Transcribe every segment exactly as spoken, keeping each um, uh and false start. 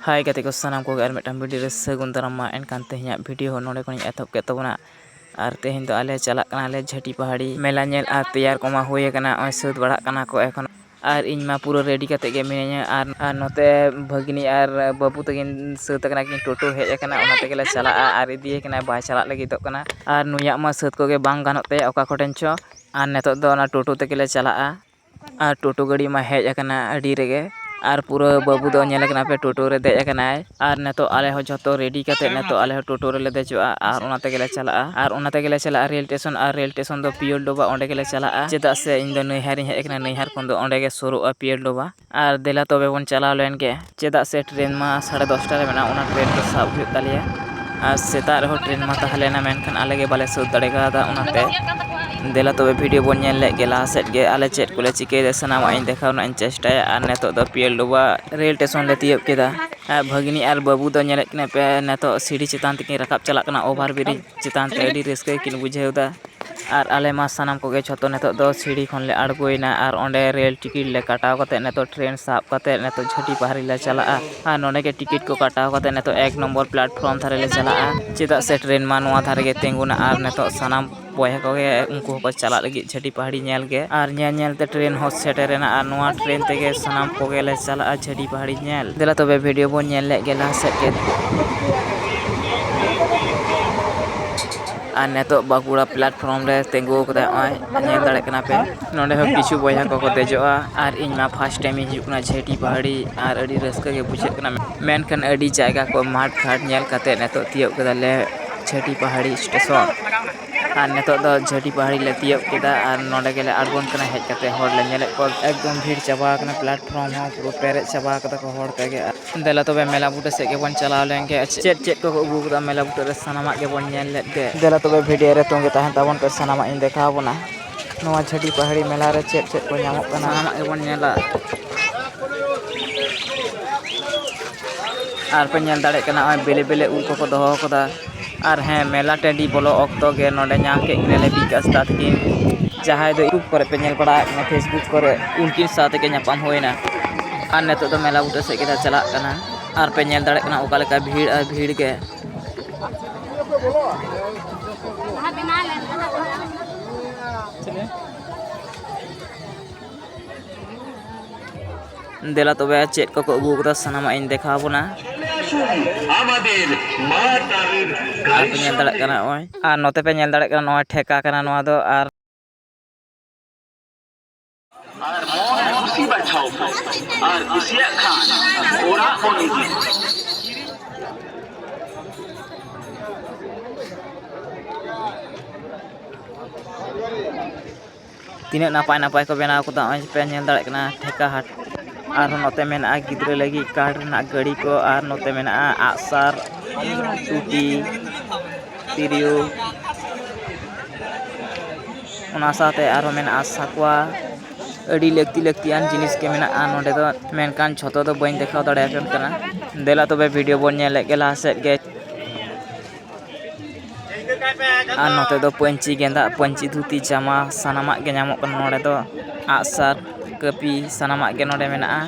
ᱦᱟᱭ ᱜᱟᱛᱮ ᱠᱚ, ᱥᱟᱱᱟᱢ ᱠᱚᱜᱮ ᱟᱨ ᱢᱤᱫᱴᱟᱝ ᱵᱷᱤᱰᱤᱭᱳ ᱨᱮ ᱥᱟᱹᱜᱩᱱ ᱫᱟᱨᱟᱢ ᱢᱟ᱾ ᱮᱱᱠᱷᱟᱱ ᱛᱮᱦᱮᱧᱟᱜ ᱵᱷᱤᱰᱤᱭᱳ ᱦᱚᱸ ᱱᱚᱰᱮ ᱠᱷᱚᱱᱤᱧ ᱮᱛᱚᱦᱚᱵ ᱠᱮᱫ ᱛᱟᱵᱚᱱᱟ᱾ ᱟᱨ ᱛᱮᱦᱮᱧ ᱫᱚ ᱟᱞᱮ ᱪᱟᱞᱟᱜ ᱠᱟᱱᱟᱞᱮ ᱡᱷᱟᱹᱴᱤ ᱯᱟᱦᱟᱲᱤ ᱢᱮᱞᱟ ᱧᱮᱞ, ᱟᱨ ᱛᱮᱭᱟᱨ ᱠᱚᱢᱟ ᱦᱩᱭ ᱟᱠᱟᱱᱟ, ᱱᱚᱜᱼᱚᱭ ᱥᱟᱹᱛ ᱵᱟᱲᱟᱜ ᱠᱟᱱᱟ ᱠᱚ ᱮᱠᱷᱚᱱ᱾ ᱟᱨ ᱤᱧ ᱢᱟ ᱯᱩᱨᱟᱹ ᱨᱮᱰᱤ ᱠᱟᱛᱮ ᱜᱮ ᱢᱤᱱᱟᱹᱧᱟ᱾ ᱟᱨ, ᱟᱨ ᱱᱚᱛᱮ ᱵᱷᱟᱹᱜᱽᱱᱤ ᱟᱨ ᱵᱟᱹᱵᱩ ᱛᱟᱹᱠᱤᱱ ᱥᱟᱹᱛ ᱟᱠᱟᱱᱟ ᱠᱤᱱ, ᱴᱳᱴᱳ ᱦᱮᱡ ᱟᱠᱟᱱᱟ, ᱚᱱᱟ ᱛᱮᱜᱮ ᱞᱮ ᱪᱟᱞᱟᱜᱼᱟ᱾ ᱟᱨ ᱤᱫᱤᱭᱮ ᱠᱟᱱᱟᱭ, ᱵᱟᱭ ᱪᱟᱞᱟᱜ ᱞᱟᱹᱜᱤᱫᱚᱜ ᱠᱟᱱᱟ᱾ ᱟᱨ ᱱᱩᱭᱟᱜ ᱢᱟ ᱥᱟᱹᱛ ᱠᱚᱜᱮ ᱵᱟᱝ ᱜᱟᱱᱚᱜ ᱛᱟᱭᱟ ᱚᱠᱟ ᱠᱚᱴᱷᱮᱱ ᱪᱚ᱾ ᱟᱨ ᱱᱤᱛᱚᱜ ᱫᱚ ᱚᱱᱟ ᱴᱳᱴᱳ ᱛᱮᱜᱮ ᱞᱮ ᱪᱟᱞᱟᱜᱼᱟ᱾ ᱟᱨ ᱴᱳᱴᱳ ᱜᱟᱹᱰᱤ ᱢᱟ ᱦᱮᱡ ᱟᱠᱟᱱᱟ ᱟᱹᱰᱤ ᱨᱮᱜᱮ᱾ ᱟᱨ ᱯᱩᱨᱟᱹ ᱵᱟᱹᱵᱩ ᱫᱚ ᱧᱮᱞ ᱠᱟᱱᱟ ᱯᱮ, ᱴᱳᱴᱳ ᱨᱮ ᱫᱮᱡ ᱟᱠᱟᱱᱟᱭ᱾ ᱟᱨ ᱱᱤᱛᱚᱜ ᱟᱞᱮ ᱦᱚᱸ ᱡᱷᱚᱛᱚ ᱨᱮᱰᱤ ᱠᱟᱛᱮ ᱱᱤᱛᱚᱜ ᱟᱞᱮ ᱦᱚᱸ ᱴᱳᱴᱳ ᱨᱮᱞᱮ ᱫᱮᱡᱚᱜᱼᱟ᱾ ᱟᱨ ᱚᱱᱟ ᱛᱮᱜᱮ ᱞᱮ ᱪᱟᱞᱟᱜᱼᱟ᱾ ᱟᱨ ᱚᱱᱟ ᱛᱮᱜᱮ ᱞᱮ ᱪᱟᱞᱟᱜᱼᱟ ᱨᱮᱞ ᱴᱮᱥᱚᱱ᱾ ᱟᱨ ᱨᱮᱞ ᱴᱮᱥᱚᱱ ᱫᱚ ᱯᱤᱭᱳᱞ ᱰᱳᱵᱟ, ᱚᱸᱰᱮ ᱜᱮᱞᱮ ᱪᱟᱞᱟᱜᱼᱟ᱾ ᱪᱮᱫᱟᱜ ᱥᱮ ᱤᱧ ᱫᱚ ᱱᱟᱹᱭᱦᱟᱨ ᱤᱧ ᱦᱮᱡ ᱟᱠᱟᱱᱟ, ᱱᱟᱹᱭᱦᱟᱨ ᱠᱷᱚᱱ ᱫᱚ ᱚᱸᱰᱮ ᱜᱮ ᱥᱩᱨᱩᱜᱼᱟ ᱯᱤᱭᱳᱞ ᱰᱳᱵᱟ᱾ ᱟᱨ ᱫᱮᱞᱟ ᱛᱚᱵᱮ ᱵᱚᱱ ᱪᱟᱞᱟᱣ ᱞᱮᱱ ᱜᱮ, ᱪᱮᱫᱟᱜ ᱥᱮ ᱴᱨᱮᱱ ᱢᱟ ᱥᱟᱲᱮ ᱫᱚᱥᱴᱟ ᱨᱮ ᱢᱮᱱᱟᱜᱼᱟ, ᱚᱱᱟ ᱴᱨᱮᱱ ᱫᱚ ᱥᱟᱵ ᱦᱩᱭᱩᱜ ᱛᱟᱞᱮᱭᱟ᱾ ᱟᱨ ᱥᱮᱛᱟᱜ ᱨᱮᱦᱚᱸ ᱴᱨᱮᱱ ᱢᱟ ᱛᱟᱦᱮᱸ ᱞᱮᱱᱟ, ᱢᱮᱱᱠᱷᱟᱱ ᱟᱞᱮ ᱜᱮ ᱵᱟᱞᱮ ᱥᱟᱹᱛ ᱫᱟᱲᱮ ᱠᱟᱣᱫᱟ᱾ ᱚᱱᱟᱛᱮ ᱫᱮᱞᱟ ᱛᱚᱵᱮ ᱵᱷᱤᱰᱤᱭᱳ ᱵᱚᱱ ᱧᱮᱞ ᱞᱮᱫ ᱜᱮ ᱞᱟᱦᱟ ᱥᱮᱫ ᱜᱮ, ᱟᱞᱮ ᱪᱮᱫ ᱠᱚᱞᱮ ᱪᱤᱠᱟᱹᱭᱮᱫᱟ ᱥᱟᱱᱟᱢᱟᱜ ᱤᱧ ᱫᱮᱠᱷᱟᱣ ᱨᱮᱱᱟᱜ ᱤᱧ ᱪᱮᱥᱴᱟᱭᱟ᱾ ᱟᱨ ᱱᱤᱛᱚᱜ ᱫᱚ ᱯᱤᱭᱳᱞ ᱰᱳᱵᱟ ᱨᱮᱞ ᱴᱮᱥᱚᱱ ᱞᱮ ᱛᱤᱭᱳᱜ ᱠᱮᱫᱟ᱾ ᱟᱨ ᱵᱷᱟᱹᱜᱽᱱᱤ ᱟᱨ ᱵᱟᱹᱵᱩ ᱫᱚ ᱧᱮᱞᱮᱫ ᱠᱤᱱᱟ ᱯᱮ, ᱱᱤᱛᱚᱜ ᱥᱤᱲᱤ ᱪᱮᱛᱟᱱ ᱛᱮᱠᱤᱱ ᱨᱟᱠᱟᱵ ᱪᱟᱞᱟᱜ ᱠᱟᱱᱟ, ᱳᱵᱷᱟᱨ ᱵᱨᱤᱡᱽ ᱪᱮᱛᱟᱱ ᱛᱮ᱾ ᱟᱹᱰᱤ ᱨᱟᱹᱥᱠᱟᱹ ᱜᱮᱠᱤᱱ ᱵᱩᱡᱷᱟᱹᱣ ᱮᱫᱟ᱾ ᱟᱨ ᱟᱞᱮ ᱢᱟ ᱥᱟᱱᱟᱢ ᱠᱚᱜᱮ ᱡᱷᱚᱛᱚ ᱱᱤᱛᱚᱜ ᱫᱚ ᱥᱤᱲᱤ ᱠᱷᱚᱱ ᱞᱮ ᱟᱬᱜᱚᱭᱮᱱᱟ᱾ ᱟᱨ ᱚᱸᱰᱮ ᱨᱮᱞ ᱴᱤᱠᱤᱴ ᱞᱮ ᱠᱟᱴᱟᱣ ᱠᱟᱛᱮ ᱱᱤᱛᱚᱜ ᱴᱨᱮᱱ ᱥᱟᱵ ᱠᱟᱛᱮ ᱱᱤᱛᱚᱜ ᱡᱷᱟᱹᱴᱤ ᱯᱟᱦᱟᱲᱤ ᱞᱮ ᱪᱟᱞᱟᱜᱼᱟ᱾ ᱟᱨ ᱱᱚᱸᱰᱮ ᱜᱮ ᱴᱤᱠᱤᱴ ᱠᱚ ᱠᱟᱴᱟᱣ ᱠᱟᱛᱮ ᱱᱤᱛᱚᱜ ᱮᱠ ᱱᱚᱢᱵᱚᱨ ᱯᱞᱟᱴᱯᱷᱨᱚᱢ ᱫᱷᱟᱨᱮ ᱞᱮ ᱪᱟᱞᱟᱜᱼᱟ, ᱪᱮᱫᱟᱜ ᱥᱮ ᱴᱨᱮᱱ ᱢᱟ ᱱᱚᱣᱟ ᱫᱷᱟᱨᱮ ᱜᱮ ᱛᱤᱸᱜᱩᱱᱟ᱾ ᱟᱨ ᱱᱤᱛᱚᱜ ᱥᱟᱱᱟᱢ ᱵᱚᱭᱦᱟ ᱠᱚᱜᱮ ᱩᱱᱠᱩ ᱦᱚᱸᱠᱚ ᱪᱟᱞᱟᱜ ᱞᱟᱹᱜᱤᱫ ᱡᱷᱟᱹᱴᱤ ᱯᱟᱦᱟᱲᱤ ᱧᱮᱞ ᱜᱮ᱾ ᱟᱨ ᱧᱮᱞ ᱧᱮᱞ ᱛᱮ ᱴᱨᱮᱱ ᱦᱚᱸ ᱥᱮᱴᱮᱨᱮᱱᱟ᱾ ᱟᱨ ᱱᱚᱣᱟ ᱴᱨᱮᱱ ᱛᱮᱜᱮ ᱥᱟᱱᱟᱢ ᱠᱚᱜᱮ ᱞᱮ ᱪᱟᱞᱟᱜᱼᱟ ᱡᱷᱟᱹᱴᱤ ᱯᱟᱦᱟᱲᱤ ᱧᱮᱞ᱾ ᱫᱮᱞᱟ ᱛᱚᱵᱮ ᱵᱷᱤᱰᱤᱭᱳ ᱵᱚᱱ ᱧᱮᱞ ᱞᱮᱫ ᱜᱮ ᱞᱟᱦᱟ ᱥᱮᱫ ᱜᱮ᱾ ᱟᱨ ᱱᱤᱛᱚᱜ ᱵᱟᱸᱠᱩᱲᱟ ᱯᱞᱟᱴᱯᱷᱨᱚᱢ ᱨᱮ ᱛᱤᱸᱜᱩ ᱟᱠᱟᱫᱟ, ᱱᱚᱜᱼᱚᱭ ᱧᱮᱞ ᱫᱟᱲᱮᱭᱟᱜ ᱠᱟᱱᱟ ᱯᱮ᱾ ᱱᱚᱸᱰᱮ ᱦᱚᱸ ᱠᱤᱪᱷᱩ ᱵᱚᱭᱦᱟ ᱠᱚᱠᱚ ᱫᱮᱡᱚᱜᱼᱟ᱾ ᱟᱨ ᱤᱧ ᱢᱟ ᱯᱷᱟᱥᱴ ᱴᱟᱭᱤᱢ ᱤᱧ ᱦᱤᱡᱩᱜ ᱠᱟᱱᱟ ᱡᱷᱟᱹᱴᱤ ᱯᱟᱦᱟᱲᱤ, ᱟᱨ ᱟᱹᱰᱤ ᱨᱟᱹᱥᱠᱟᱹ ᱜᱮ ᱵᱩᱡᱷᱟᱹᱜ ᱠᱟᱱᱟ᱾ ᱢᱮᱱᱠᱷᱟᱱ ᱟᱹᱰᱤ ᱡᱟᱭᱜᱟ ᱠᱚ ᱢᱟᱴ ᱜᱷᱟᱴ ᱧᱮᱞ ᱠᱟᱛᱮ ᱱᱤᱛᱚᱜ ᱛᱤᱭᱳᱜ ᱠᱮᱫᱟᱞᱮ ᱡᱷᱟᱹᱴᱤ ᱯᱟᱦᱟᱲᱤ ᱥᱴᱮᱥᱚᱱ᱾ ᱟᱨ ᱱᱤᱛᱚᱜ ᱫᱚ ᱡᱷᱟᱹᱴᱤ ᱯᱟᱦᱟᱲᱤ ᱞᱮ ᱛᱤᱭᱳᱜ ᱠᱮᱫᱟ᱾ ᱟᱨ ᱱᱚᱸᱰᱮ ᱜᱮᱞᱮ ᱟᱬᱜᱚᱱ ᱠᱟᱱᱟ᱾ ᱦᱮᱡ ᱠᱟᱛᱮ ᱦᱚᱲ ᱞᱮ ᱧᱮᱞᱮᱫ ᱠᱚᱣᱟ, ᱮᱠᱫᱚᱢ ᱵᱷᱤᱲ ᱪᱟᱵᱟ ᱟᱠᱟᱱᱟ᱾ ᱯᱞᱟᱴᱯᱷᱨᱚᱢ ᱦᱚᱸ ᱯᱩᱨᱟᱹ ᱯᱮᱨᱮᱡ ᱪᱟᱵᱟ ᱟᱠᱟᱫᱟ ᱠᱚ ᱦᱚᱲ ᱛᱮᱜᱮ᱾ ᱫᱮᱞᱟ ᱛᱚᱵᱮ ᱢᱮᱞᱟ ᱵᱩᱴᱟᱹ ᱥᱮᱫ ᱜᱮᱵᱚᱱ ᱪᱟᱞᱟᱣ ᱞᱮᱱ ᱜᱮ᱾ ᱪᱮᱫ ᱪᱮᱫ ᱠᱚᱠᱚ ᱟᱹᱜᱩ ᱟᱠᱟᱫᱟ ᱢᱮᱞᱟ ᱵᱩᱴᱟᱹ ᱨᱮ, ᱥᱟᱱᱟᱢᱟᱜ ᱜᱮᱵᱚᱱ ᱧᱮᱞ ᱞᱮᱫ ᱜᱮ᱾ ᱫᱮᱞᱟ ᱛᱚᱵᱮ ᱵᱷᱤᱰᱤᱭᱳ ᱨᱮ ᱛᱚᱸᱜᱮ ᱛᱟᱦᱮᱱ ᱛᱟᱵᱚᱱ ᱯᱮ, ᱥᱟᱱᱟᱢᱟᱜ ᱤᱧ ᱫᱮᱠᱷᱟᱣ ᱟᱵᱚᱱᱟ᱾ ᱱᱚᱣᱟ ᱡᱷᱟᱹᱴᱤ ᱯᱟᱦᱟᱲᱤ ᱢᱮᱞᱟ ᱨᱮ ᱪᱮᱫ ᱪᱮᱫ ᱠᱚ ᱧᱟᱢᱚᱜ ᱠᱟᱱᱟ, ᱥᱟᱱᱟᱢᱟᱜ ᱜᱮᱵᱚᱱ ᱧᱮᱞᱟ᱾ ᱟᱨ ᱯᱮ ᱧᱮᱞ ᱫᱟᱲᱮᱭᱟᱜ ᱠᱟᱱᱟ, ᱱᱚᱜᱼᱚᱭ ᱵᱮᱞᱮ ᱵᱮᱞᱮ ᱩᱞ ᱠᱚᱠᱚ ᱫᱚᱦᱚ ᱟᱠᱟᱫᱟ᱾ ᱟᱨ ᱦᱮᱸ, ᱢᱮᱞᱟ ᱴᱟᱺᱰᱤ ᱵᱚᱞᱚ ᱚᱠᱛᱚ ᱜᱮ ᱱᱚᱰᱮ ᱧᱟᱢ ᱠᱮᱫ ᱠᱤᱱᱟᱞᱮ ᱵᱤᱠᱟᱥ ᱫᱟ ᱛᱟᱹᱠᱤᱱ, ᱡᱟᱦᱟᱸᱭ ᱫᱚ YouTube ᱠᱚᱨᱮ ᱯᱮ ᱧᱮᱞ ᱵᱟᱲᱟ ᱟᱠᱟᱫ ᱠᱤᱱᱟ, Facebook ᱠᱚᱨᱮ, ᱩᱱᱠᱤᱱ ᱥᱟᱶ ᱛᱮᱜᱮ ᱧᱟᱯᱟᱢ ᱦᱩᱭᱱᱟ᱾ ᱟᱨ ᱱᱤᱛᱚᱜ ᱫᱚ ᱢᱮᱞᱟ ᱵᱩᱴᱟᱹ ᱥᱮᱫ ᱜᱮ ᱪᱟᱞᱟᱜ ᱠᱟᱱᱟ᱾ ᱟᱨ ᱯᱮ ᱧᱮᱞ ᱫᱟᱲᱮᱭᱟᱜ ᱠᱟᱱᱟ ᱚᱠᱟ ᱞᱮᱠᱟ ᱵᱷᱤᱲ ᱟᱨ ᱵᱷᱤᱲ ᱜᱮ᱾ ᱫᱮᱞᱟ ᱛᱚᱵᱮ ᱪᱮᱫ ᱠᱚᱠᱚ ᱟᱹᱜᱩ ᱟᱠᱟᱫᱟ, ᱥᱟᱱᱟᱢᱟᱜ ᱤᱧ ᱫᱮᱠᱷᱟᱣ ᱟᱵᱚᱱᱟ᱾ ᱟᱨ ᱯᱮ ᱧᱮᱞ ᱫᱟᱲᱮᱭᱟᱜ ᱠᱟᱱᱟ ᱱᱚᱜᱼᱚᱭ, ᱟᱨ ᱱᱚᱛᱮ ᱯᱮ ᱧᱮᱞ ᱫᱟᱲᱮᱭᱟᱜ ᱠᱟᱱᱟ ᱱᱚᱜᱼᱚᱭ ᱴᱷᱮᱠᱟ ᱠᱟᱱᱟ ᱱᱚᱣᱟ ᱫᱚ᱾ ᱟᱨ ᱟᱨ ᱢᱚᱱ ᱠᱩᱥᱤ ᱵᱟᱪᱷᱟᱣ ᱯᱮ᱾ ᱟᱨ ᱠᱩᱥᱤᱭᱟᱜ ᱠᱷᱟᱱ ᱚᱲᱟᱜ ᱵᱚᱱ ᱤᱫᱤ᱾ ᱛᱤᱱᱟᱹᱜ ᱱᱟᱯᱟᱭ ᱱᱟᱯᱟᱭ ᱠᱚ ᱵᱮᱱᱟᱣ ᱠᱟᱫᱟ, ᱱᱚᱜᱼᱚᱭ ᱯᱮ ᱧᱮᱞ ᱫᱟᱲᱮᱭᱟᱜ ᱠᱟᱱᱟ ᱴᱷᱮᱠᱟ ᱦᱟᱴ᱾ ᱟᱨᱦᱚᱸ ᱱᱚᱛᱮ ᱢᱮᱱᱟᱜᱼᱟ ᱜᱤᱫᱽᱨᱟᱹ ᱞᱟᱹᱜᱤᱫ ᱠᱟᱴ ᱨᱮᱱᱟᱜ ᱜᱟᱹᱰᱤ ᱠᱚ, ᱟᱨ ᱱᱚᱛᱮ ᱢᱮᱱᱟᱜᱼᱟ ᱟᱜᱼᱥᱟᱨ, ᱴᱩᱴᱤ, ᱛᱤᱨᱭᱳ, ᱚᱱᱟ ᱥᱟᱶᱛᱮ ᱟᱨᱦᱚᱸ ᱢᱮᱱᱟᱜᱼᱟ ᱥᱟᱠᱣᱟ᱾ ᱟᱹᱰᱤ ᱞᱟᱹᱠᱛᱤ ᱞᱟᱹᱠᱛᱤᱭᱟᱱ ᱡᱤᱱᱤᱥ ᱜᱮ ᱢᱮᱱᱟᱜᱼᱟ ᱱᱚᱰᱮ ᱫᱚ, ᱢᱮᱱᱠᱷᱟᱱ ᱡᱷᱚᱛᱚ ᱫᱚ ᱵᱟᱹᱧ ᱫᱮᱠᱷᱟᱣ ᱫᱟᱲᱮᱭᱟᱯᱮ ᱠᱟᱱᱟ᱾ ᱫᱮᱞᱟ ᱛᱚᱵᱮ ᱵᱷᱤᱰᱤᱭᱳ ᱵᱚᱱ ᱧᱮᱞᱮᱫ ᱜᱮ ᱞᱟᱦᱟ ᱥᱮᱫ ᱜᱮ᱾ ᱟᱨ ᱱᱚᱛᱮ ᱫᱚ ᱯᱟᱹᱧᱪᱤ ᱜᱮᱸᱫᱟᱜ, ᱯᱟᱹᱧᱪᱤ ᱫᱷᱩᱛᱤ, ᱡᱟᱢᱟ, ᱥᱟᱱᱟᱢᱟᱜ ᱜᱮ ᱧᱟᱢᱚᱜ ᱠᱟᱱᱟ ᱱᱚᱰᱮ ᱫᱚ᱾ ᱟᱜᱼᱥᱟᱨ, ᱠᱟᱹᱯᱤ, ᱥᱟᱱᱟᱢᱟᱜ ᱜᱮ ᱱᱚᱰᱮ ᱢᱮᱱᱟᱜᱼᱟ᱾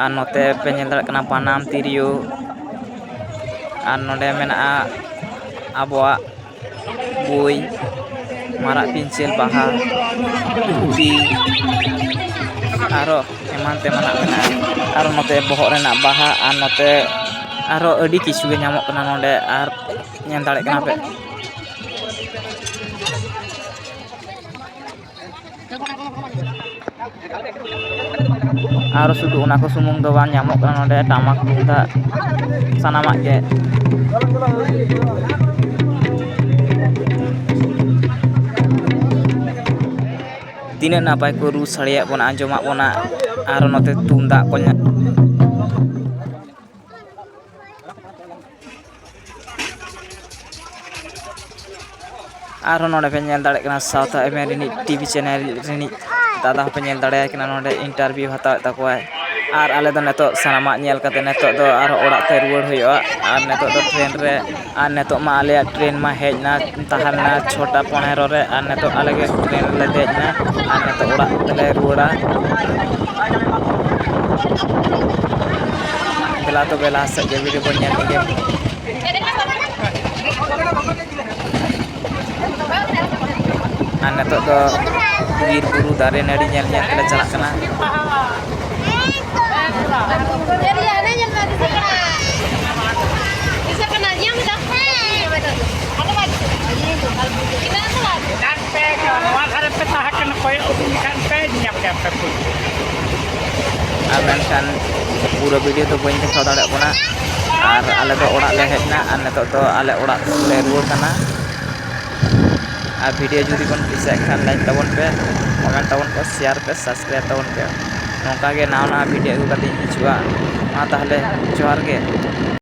ᱟᱨ ᱱᱚᱛᱮ ᱯᱮ ᱧᱮᱞ ᱫᱟᱲᱮᱭᱟᱜ ᱠᱟᱱᱟ ᱵᱟᱱᱟᱢ, ᱛᱤᱨᱭᱳ, ᱟᱨ ᱱᱚᱰᱮ ᱢᱮᱱᱟᱜᱼᱟ ᱟᱵᱚᱣᱟᱜ ᱵᱳᱭ, ᱢᱟᱨᱟᱜ ᱯᱤᱧᱪᱟᱹᱨ, ᱵᱟᱦᱟ, ᱫᱷᱩᱛᱤ, ᱟᱨᱚ ᱮᱢᱟᱱ ᱛᱮᱢᱟᱱᱟᱜ ᱢᱮᱱᱟᱜᱼᱟ᱾ ᱟᱨᱚ ᱱᱚᱛᱮ ᱵᱚᱦᱚᱜ ᱨᱮᱱᱟᱜ ᱵᱟᱦᱟ, ᱟᱨ ᱱᱚᱛᱮ ᱟᱨᱚ ᱟᱹᱰᱤ ᱠᱤᱪᱷᱩ ᱜᱮ ᱧᱟᱢᱚᱜ ᱠᱟᱱᱟ ᱱᱚᱰᱮ, ᱟᱨ ᱧᱮᱞ ᱫᱟᱲᱮᱭᱟᱜ ᱠᱟᱱᱟ ᱯᱮ᱾ ᱟᱨ ᱥᱩᱫᱷᱩ ᱚᱱᱟ ᱠᱚ ᱥᱩᱢᱩᱝ ᱫᱚ ᱵᱟᱝ, ᱧᱟᱢᱚᱜ ᱠᱟᱱᱟ ᱱᱚᱰᱮ ᱴᱟᱢᱟᱠ ᱛᱩᱢᱫᱟᱜ ᱥᱟᱱᱟᱢᱟᱜ ᱜᱮ᱾ ᱛᱤᱱᱟᱹᱜ ᱱᱟᱯᱟᱭ ᱠᱚ ᱨᱩ ᱥᱟᱰᱮᱭᱟᱜ ᱵᱚᱱᱟ, ᱟᱸᱡᱚᱢᱟᱜ ᱵᱚᱱᱟ, ᱟᱨ ᱱᱚᱛᱮ ᱛᱩᱢᱫᱟᱜ ᱠᱚ ᱧᱟ- ᱟᱨᱦᱚᱸ ᱱᱚᱰᱮ ᱯᱮ ᱧᱮᱞ ᱫᱟᱲᱮᱭᱟᱜ ᱠᱟᱱᱟ ᱥᱟᱶᱛᱟ ᱮᱵᱷᱮᱱ ᱨᱤᱱᱤᱡ ᱴᱤᱵᱷᱤ ᱪᱮᱱᱮᱞ ᱨᱤᱱᱤᱡ ᱫᱟᱫᱟ ᱦᱚᱸᱯᱮ ᱧᱮᱞ ᱫᱟᱲᱮᱭᱟᱭ ᱠᱟᱱᱟ, ᱱᱚᱰᱮ ᱤᱱᱴᱟᱨᱵᱷᱤᱭᱩ ᱦᱟᱛᱟᱣᱮᱫ ᱛᱟᱠᱚᱣᱟᱭ᱾ ᱟᱨ ᱟᱞᱮ ᱫᱚ ᱱᱤᱛᱚᱜ ᱥᱟᱱᱟᱢᱟᱜ ᱧᱮᱞ ᱠᱟᱛᱮ ᱱᱤᱛᱚᱜ ᱫᱚ ᱟᱨᱦᱚᱸ ᱚᱲᱟᱜ ᱛᱮ ᱨᱩᱣᱟᱹᱲ ᱦᱩᱭᱩᱜᱼᱟ᱾ ᱟᱨ ᱱᱤᱛᱚᱜ ᱫᱚ ᱴᱨᱮᱱ ᱨᱮ, ᱟᱨ ᱱᱤᱛᱚᱜ ᱢᱟ ᱟᱞᱮᱭᱟᱜ ᱴᱨᱮᱱ ᱢᱟ ᱦᱮᱡ ᱮᱱᱟ, ᱛᱟᱦᱮᱸ ᱞᱮᱱᱟ ᱪᱷᱚᱴᱟ ᱯᱚᱱᱮᱨᱚ ᱨᱮ, ᱟᱨ ᱱᱤᱛᱚᱜ ᱟᱞᱮ ᱜᱮ ᱴᱨᱮᱱ ᱨᱮᱞᱮ ᱫᱮᱡ ᱮᱱᱟ ᱟᱨ ᱱᱤᱛᱚᱜ ᱚᱲᱟᱜ ᱛᱮᱞᱮ ᱨᱩᱣᱟᱹᱲᱟ᱾ ᱛᱚᱵᱮ ᱞᱟᱦᱟ ᱥᱮᱫ ᱜᱮ video ᱵᱚᱱ ᱧᱮᱞ ᱤᱫᱤᱭᱟ᱾ ᱟᱨ ᱱᱤᱛᱚᱜ ᱫᱚ ᱵᱤᱨ ᱵᱩᱨᱩ ᱫᱟᱨᱮ ᱱᱟᱹᱲᱤ ᱧᱮᱞ ᱧᱮᱞ ᱛᱮᱞᱮ ᱪᱟᱞᱟᱜ ᱠᱟᱱᱟ᱾ ᱱᱚᱣᱟ ᱫᱷᱟᱨᱮ ᱯᱮ ᱛᱟᱦᱮᱸ ᱠᱟᱱᱟ, ᱠᱚᱭᱚᱜ ᱩᱰᱩᱠ ᱞᱮᱠᱷᱟᱱ ᱯᱮ ᱧᱮᱞ ᱧᱟᱢ ᱠᱮᱭᱟ ᱯᱮ ᱯᱩᱨᱟᱹ᱾ ᱟᱨ ᱢᱮᱱᱠᱷᱟᱱ ᱯᱩᱨᱟᱹ video ᱫᱚ ᱵᱟᱹᱧ ᱫᱮᱠᱷᱟᱣ ᱫᱟᱲᱮᱭᱟᱜ ᱠᱟᱱᱟ᱾ ᱟᱨ ᱟᱞᱮ ᱫᱚ ᱚᱲᱟᱜ ᱞᱮ ᱦᱮᱡ ᱮᱱᱟ ᱟᱨ ᱱᱤᱛᱚᱜ ᱫᱚ ᱟᱞᱮ ᱚᱲᱟᱜ ᱞᱮ ᱨᱩᱣᱟᱹᱲ ᱠᱟᱱᱟ᱾ ᱟᱨ video ᱡᱩᱫᱤ ᱵᱚᱱ ᱠᱩᱥᱤᱭᱟᱜ ᱠᱷᱟᱱ like ᱛᱟᱵᱚᱱ ᱯᱮ, comment ᱛᱟᱵᱚᱱ ᱯᱮ, share ᱯᱮ, subscribe ᱛᱟᱵᱚᱱ ᱯᱮ᱾ ᱱᱚᱝᱠᱟ ᱜᱮ ᱱᱟᱣᱟ ᱱᱟᱣᱟ video ᱟᱹᱜᱩ ᱠᱟᱛᱮ ᱤᱧ ᱦᱤᱡᱩᱜᱼᱟ᱾ ᱢᱟ ᱛᱟᱦᱚᱞᱮ ᱡᱚᱦᱟᱨ ᱜᱮ᱾